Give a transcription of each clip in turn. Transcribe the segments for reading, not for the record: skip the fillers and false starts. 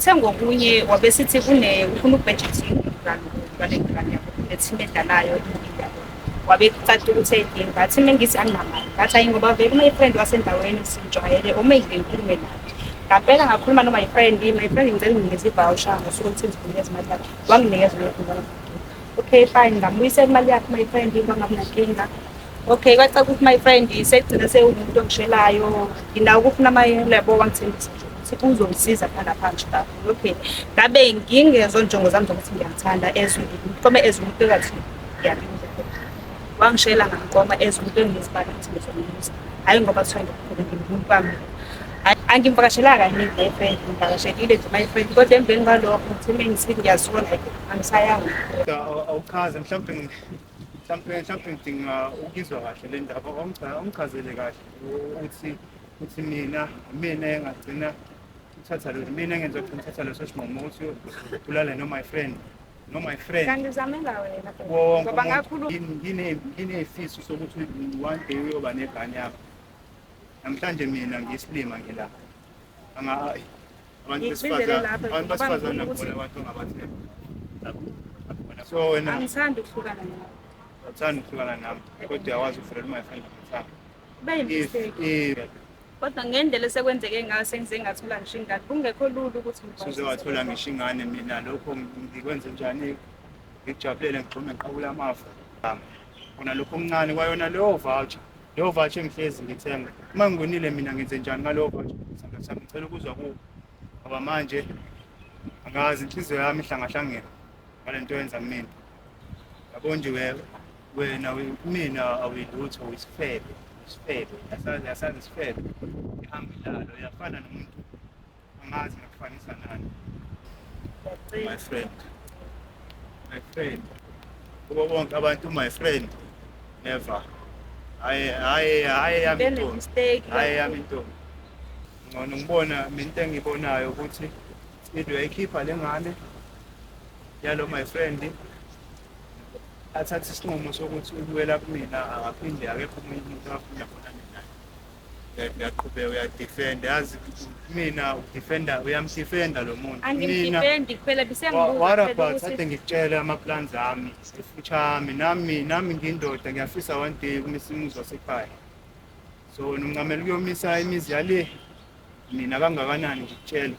Uthe ngokunye wabe sithi kune ufuna ukubheja ithimu ngale ngane yabo nethimu edlalayo yabo. Wabe kucaca ukuthi eyidinga. Ngathi uma ngithi anginamali. Ngathi ayi ngoba vele my friend wasendaweni sijwayele uma ngikhulume naye. Ngampela ngakhuluma no my friend, my friend ngicela unginikeze i-voucher ngosuku oluthi ngizokunikeza imali yakhe. Wanginikeza leyo mali. Okay fine, ngamubuyisela imali yakhe my friend kwangabinankinga. Okay, kwacaca ukuthi my friend segcina sewumuntu ongishelayo. Nginawo ukufuna ama-lebo wangithembisa nje ukuthi uzongisiza phana phansi lapho. Okay. Ngabe ngingezo njongo zami zokuthi ngiyamthanda as ngiqome as umuntu engathi ngiyamuzwa. Wangishela ngamqoma as umuntu engizibala ukuthi ngizomuzwa. Hhayi ngoba kuthiwa ngikhona ngiwumuntu wami. Angimvakashelanga kaningi my friend, ngimvakashelile nje my friend kodwa emveni kwalokho ngithe uma ngisithi ngiyasuka like angisayanga. Awuchaze mhlawumbe mhlawumbe ngidinga ukizwa kahle le ndaba awungichazele kahle ukuthi ukuthi mina engagcina uthatha lo mina engenza ukuthi ngithatha leso sinqumo ukuthi ulale no my friend no my friend. Kanti uzamela wena phela. Wonke Ngoba umuntu ngakhuluma nginey'fiso sokuthi one day uyoba negane yakho. Namhlanje mina ngiyisilima ngila. Anga abantu Ngikubizele besifazane lapha abantu ngoba besifazane ngifuna ukuthi- bona abantu ongabathemba. So wena angithandi ukuhlukana nawe. awuthandi ukuhlukana nami kodwa uyakwazi ukuvulela my friend amathanga. Kube If yi-mistake. if Kodwa ngendlela esekwenzeke ngayo sengize ngathola ngisho ingane. Kungekho lula ukuthi ngikwazi suze wathola ngisho ingane mina lokho ngikwenze njani ngikujabulele ngigxume ngiqabule amafu. Kona lokho okuncane kwayona leyo voucher leyo voucher engihlezi ngithenga uma ngiwinile mina ngenze njani ngaleyo voucher sami ngicela ukuzwa kuwo ngoba manje angazi inhliziyo yami ihlangahlangene ngale nto yenza kumina. Yabo nje wena kumina awuyilutho uyisifebe isifebe yasazi yasazi isifebe ihamba ilalo uyafana nomuntu angazi ngakufanisa nani. My friend, my friend, kubo bonke abantu my friend never. Hayi hayi hayi yami Kube intombi ne-mistake. hayi yami intombi. Ngcono ngibona mina into engiyibonayo ukuthi into uyayikhipha le ngane yalo my friend athathe isinqumo sokuthi ubuyela kumina akaphinde akekho omunye umuntu akafunda abonane naye. Uyaqhubeka uyadefenda yazi mina udefenda uyamdefenda lo muntu. Mina Angimdefendi kuphela bisengibuza what kuphela about ukuthi ade ngikutshele ama-plans ami i-future yami nami ngiyindoda ngiyafisa one day ukumisa umuzi wasekhaya. So wena uncamela ukuyomisa imizi yale mina kangakanani ngikutshela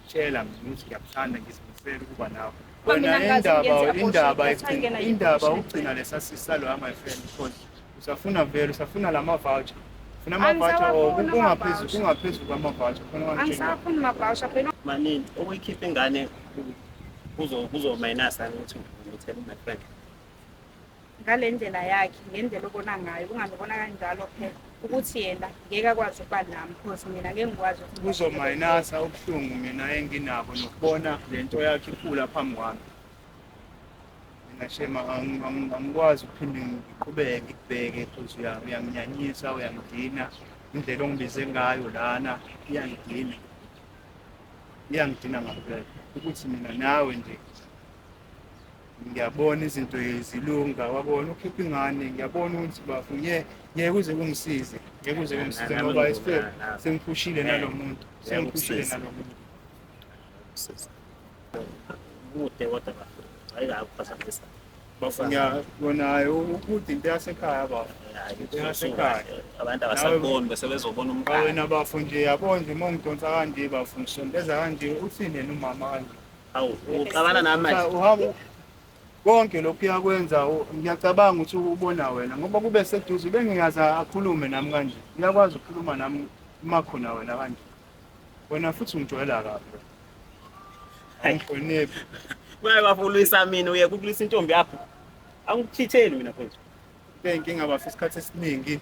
tshela mina ukuthi ngiyakuthanda ngizimisele ukuba nawe. Ngoba mina Wena ngikaze indaba ngiyenze abortion, indaba that's why ngena indaba i-abortion. ugcina lesa sisalo ya my friend because usafuna vele usafuna lama voucher. Ufuna ama voucher or Angisawafuni kungaphezu ama-voucher. kungaphezu kwama voucher khona wangitshela. Angisafuni ma-voucher phela. Manini ukuyikhipha ingane kuzo minus ukuthi ngithele my friend. Ngale ndlela yakhe ngendlela obona ngayo kungangibona kanjalo phela ukuthi yena ngeke akwazi ukuba nami because mina ngeke ngikwazi ukuthi Kuzomayinasa ubuhlungu mina enginabo nokubona lento yakhe ikhula phambi kwami. Mina shema angikwazi ukuphinde ngiqhubeke ngikubheke because uyanginyanyisa uyangidina indlela ongibize ngayo lana iyangidina iyangidina ngampela ukuthi mina nawe nje ngiyabona izinto zilunga wabona ukhipha ingane ngiyabona ukuthi bafu ngeke kuze kungisize ngeke kuze kungisize Nami ngoba ngivuma nawe. sengiphushile nalo muntu sengiphushile Ngeke nalo muntu. Kude kodwa bafo. Hayi akuphazamisa. Bafu ngiyabonayo ukuthi into yasekhaya bafu into yasekhaya. Abantu abasakuboni bese bezobona umqala. Wena bafu nje yabo nje uma ungidonsa kanje bafu ngisondeza kanje uthini yena umama kanje. Hawu uxabana nami manje. Uhamba konke lokhu uyakwenza ngiyacabanga ukuthi ubona wena ngoba kube seduze bengingaze akhulume nami kanje. Uyakwazi ukukhuluma nami uma khona wena kanje. Wena futhi ungijwayela kabi. Angihloniphi. Maye bafo ulwisa mina uye kukulwisa intombi yakho. Angikuchitheli mina mfethu. Inkinga bafo isikhathi esiningi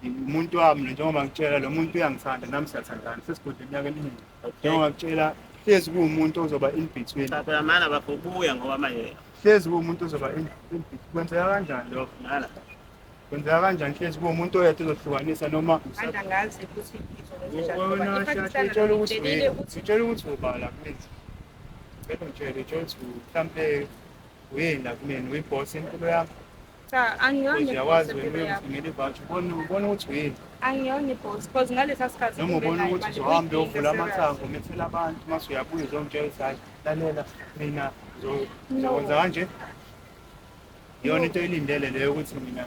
umuntu wami lo njengoba ngitshela lo muntu uyangithanda nami siyathandana sesigodle iminyaka eminingi. Njengoba ngitshela hlezi kuwumuntu ozoba in between. Cha phela mana bafo buya ngoba manje Hlezi kuwumuntu ozoba in between. Kwenzeka kanjani lokho? mana. Kwenzeka kanjani hlezi kuwumuntu oyedwa ozohlukanisa noma Manje angazi ukuthi ngizokwenza njani ngoba wena iPakistan utshela ukuthi ngitshelile ukuthi utshela ukuthi ubala kumina. Ngicela ungitshele utshela ukuthi mhlampe uyini la kumina uyi-boss empilo yami. Cha, angiyona Because uyakwazi i-boss wena empilo yakho. uyongithengela i-voucher, ubone ubone ukuthi uyini. Angiyona i-boss because ngalesa sikhathi Noma ubona ungenayo ukuthi imali, uzohamba uyidinga uyovula serious. amathango umithele abantu, mase uyabuya uzongitshela ukuthi hhayi lalela mina No. ngizokwenza kanje. Iyona No. into oyilindele leyo ukuthi mina